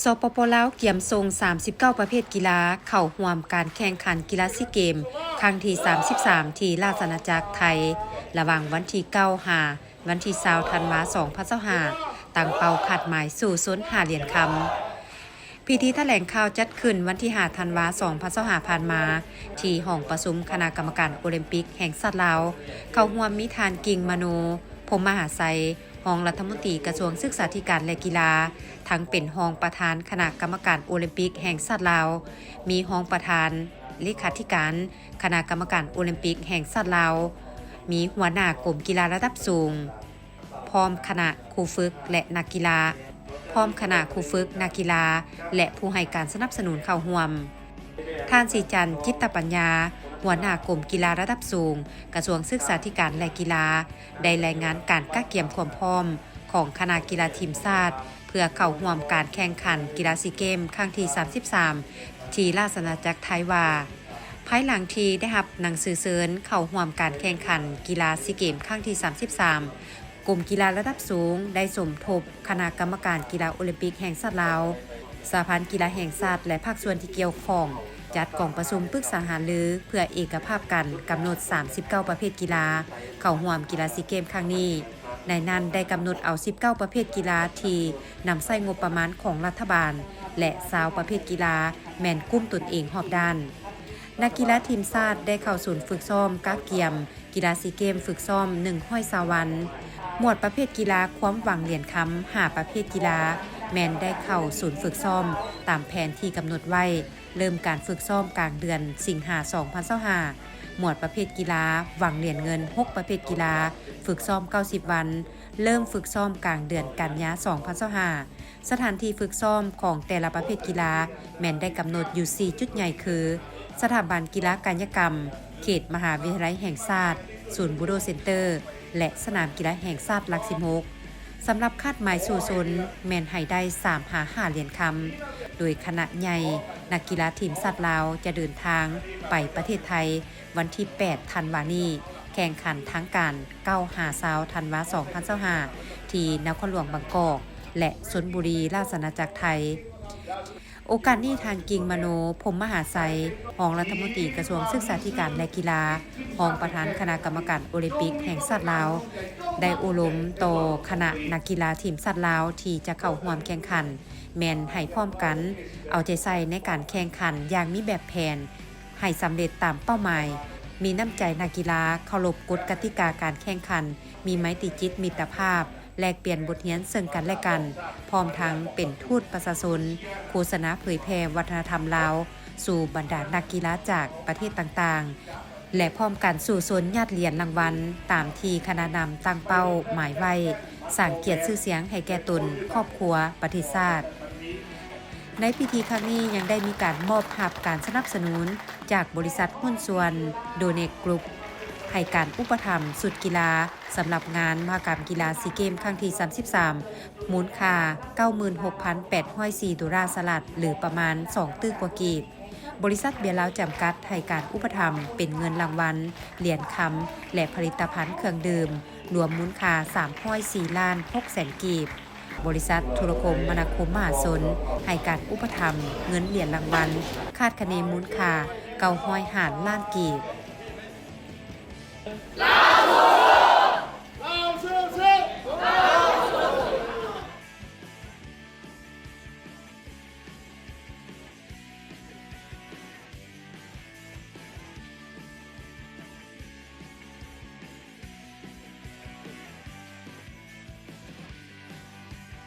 ສປປ ລາວ ກຽມສົ່ງ ສາມສິບເກົ້າ ປະເພດກິລາ ເຂົ້າຮ່ວມການແຂ່ງຂັນກິລາຊີເກມ ຄັ້ງທີ ສາມສິບສາມ ທີ່ລາຊະອານາຈັກໄທ ລະຫວ່າງວັນທີ ເກົ້າ ຫາ ວັນທີ ຊາວ ທັນວາ ສອງພັນຊາວຫ້າ ຕັ້ງເປົ້າຄາດໝາຍສູ້ຊົນ ຫ້າ ຫຼຽນຄຳ. ພິທີຖະແຫຼງຂ່າວຈັດຂຶ້ນວັນທີ ຫ້າ ທັນວາ ສອງພັນຊາວຫ້າ ຜ່ານມາ ທີ່ຫ້ອງປະຊຸມຄະນະກຳມະການໂອລິມປິກແຫ່ງຊາດລາວ. ເຂົ້າຮ່ວມມີທ່ານ ກິ່ງມະໂນ ພົມມະຫາໄຊ, ຮອງລັດຖະມົນຕີກະຊວງສຶກສາທິການ ແລະ ກິລາ, ທັງເປັນຮອງປະທານຄະນະກຳມະການໂອລິມປິກແຫ່ງຊາດລາວ, ມີຮອງປະທານ ເລຂາທິການຄະນະກຳມະການໂອລິມປິກແຫ່ງຊາດລາວ, ມີຫົວໜ້າກົມກິລາລະດັບສູງ, ພ້ອມຄະນະຄູຝຶກ ແລະ ນັກກິລາ, ພ້ອມຄະນະຄູຝຶກ, ນັກກິລາ ແລະ ຜູ້ໃຫ້ການສະໜັບສະໜູນເຂົ້າຮ່ວມ. ທ່ານ ສີຈັນ ຈິດຕະປັນຍາ, ຫົວໜ້າກົມກິລາລະດັບສູງ, ກະຊວງສຶກສາທິການ ແລະ ກິລາ, ໄດ້ລາຍງານການກະກຽມຄວາມພ້ອມຂອງຄະນະກິລາທີມຊາດ ເພື່ອເຂົ້າຮ່ວມການແຂ່ງຂັນກິລາຊີເກມຄັ້ງທີ ສາມສິບສາມ ທີ່ລາຊະອານາຈັກໄທວ່າ, ພາຍຫຼັງທີ່ໄດ້ຮັບໜັງສືເຊີນເຂົ້າຮ່ວມການແຂ່ງຂັນກິລາຊີເກມຄັ້ງທີ ສາມສິບສາມ ກົມກິລາລະດັບສູງໄດ້ສົມທົບຄະນະກຳມະການກິລາໂອລິມປິກແຫ່ງຊາດລາວ, ສະຫະພັນກິລາແຫ່ງຊາດ ແລະ ພາກສ່ວນທີ່ກ່ຽວຂ້ອງ ຈັດກອງປະຊຸມປຶກສາຫາລືເພື່ອເອກະພາບກັນກຳນົດ ສາມສິບເກົ້າ ປະເພດກິລາ ເຂົ້າຮ່ວມກິລາຊີເກມຄັ້ງນີ້. ໃນນັ້ນໄດ້ກຳນົດເອົາ ສິບເກົ້າ ປະເພດກິລາທີ່ນຳໃຊ້ງົບປະມານຂອງລັດຖະບານ ແລະ ຊາວ ປະເພດກິລາ ແມ່ນກຸ່ມຕົນເອງຮອບດ້ານ. ນັກກິລາທີມຊາດໄດ້ເຂົ້າສູນຝຶກຊ້ອມກະກຽມກິລາຊີເກມຝຶກຊ້ອມ ໜຶ່ງຮ້ອຍຊາວວັນ. ໝວດປະເພດກິລາຄວາມຫວັງຫຼຽນຄຳ ຫ້າ ປະເພດກິລາ ແມ່ນໄດ້ເຂົ້າສູນຝຶກຊ້ອມຕາມແຜນທີ່ກຳນົດໄວ້. ເລີ່ມການຝຶກຊ້ອມກາງເດືອນສິງຫາ ສອງພັນຊາວຫ້າ. ໝວດປະເພດກິລາຫວັງຫຼຽນເງິນ ຫົກ ປະເພດກິລາ ຝຶກຊ້ອມ ເກົ້າສິບ ວັນ. ເລີ່ມຝຶກຊ້ອມກາງເດືອນກັນຍາ ສອງພັນຊາວຫ້າ. ສະຖານທີ່ຝຶກຊ້ອມຂອງແຕ່ລະປະເພດກິລາ ແມ່ນໄດ້ກຳນົດຢູ່ ສີ່ ຈຸດໃຫຍ່ຄື ສະຖາບັນກິລາກາຍະກຳ, ເຂດມະຫາວິທະຍາໄລແຫ່ງຊາດ, ສູນບູໂດເຊັນເຕີ ແລະ ສະໜາມກິລາແຫ່ງຊາດຫຼັກ ສິບຫົກ. ສຳລັບຄາດໝາຍສູ້ຊົນແມ່ນໃຫ້ໄດ້ ສາມ ຫາ ຫ້າ ຫຼຽນຄຳ, ໂດຍຄະນະໃຫຍ່ນັກກິລາທີມຊາດລາວຈະເດີນທາງໄປປະເທດໄທ ວັນທີ ແປດ ທັນວານີ້, ແຂ່ງຂັນທາງການ ເກົ້າ ຫາ ຊາວ ທັນວາ ສອງພັນຊາວຫ້າ ທີ່ນະຄອນຫຼວງບາງກອກ ແລະ ຊົນບຸຣີ ລາຊະອານາຈັກໄທ. ໂອກາດນີ້ ທ່ານ ກິ່ງມະໂນ ພົມມະຫາໄຊ, ຮອງລັດຖະມົນຕີກະຊວງສຶກສາທິການ ແລະ ກິລາ, ຮອງປະທານຄະນະກຳມະການໂອລິມປິກແຫ່ງຊາດລາວ, ໄດ້ໂອ້ລົມຕໍ່ຄະນະນັກກິລາທີມຊາດລາວທີ່ຈະເຂົ້າຮ່ວມແຂ່ງຂັນ, ແມ່ນໃຫ້ພ້ອມກັນເອົາໃຈໃສ່ໃນການແຂ່ງຂັນຢ່າງມີແບບແຜນ, ໃຫ້ສຳເລັດຕາມເປົ້າໝາຍ, ມີນ້ຳໃຈນັກກິລາ, ເຄົາລົບກົດກະຕິກາການແຂ່ງຂັນ, ມີໄມຕີຈິດມິດຕະພາບ, ແລກປ່ຽນບົດຮຽນເຊິ່ງກັນແລະກັນ, ພ້ອມທັງເປັນທູດປະຊາຊົນ, ໂຄສະນາເຜີຍແຜ່ວັດທະນະທຳລາວສູ່ບັນດານັກກິລາຈາກປະເທດຕ່າງໆ ແລະ ພ້ອມກັນສູ້ຊົນຍາດຫຼຽນລາງວັນຕາມທີ່ຄະນະນຳຕັ້ງເປົ້າໝາຍໄວ້, ສ້າງກຽດຊື່ສຽງໃຫ້ແກ່ຕົນ, ຄອບຄົວ, ປະເທດຊາດ. ໃນພິທີຄັ້ງນີ້ຍັງໄດ້ມີການມອບຮັບການສະໜັບສະໜູນຈາກບໍລິສັດຫຸ້ນສ່ວນ ໂດເນັກ ກຣຸບ ໃຫ້ການອຸປະຖຳຊຸດກິລາສຳລັບງານມະຫະກຳກິລາຊີເກມຄັ້ງທີ ສາມສິບສາມ ມູນຄ່າ ເກົ້າໝື່ນຫົກພັນແປດຮ້ອຍສີ່ ໂດລາສະຫະລັດ ຫຼື ປະມານ ສອງຕື້ກວ່າກີບ. ບໍລິສັດເບຍລາວຈຳກັດໃຫ້ການອຸປະຖຳເປັນເງິນລາງວັນ, ຫຼຽນຄຳ ແລະ ຜະລິດຕະພັນເຄື່ອງດື່ມ ລວມມູນຄ່າ ສາມຮ້ອຍສີ່ລ້ານຫົກແສນກີບ. ບໍລິສັດໂທລະຄົມມະນາຄົມມະຫາຊົນໃຫ້ການອຸປະຖຳເງິນຫຼຽນລາງວັນ ຄາດຄະເນມູນຄ່າ ເກົ້າຮ້ອຍຫ້າລ້ານກີບ.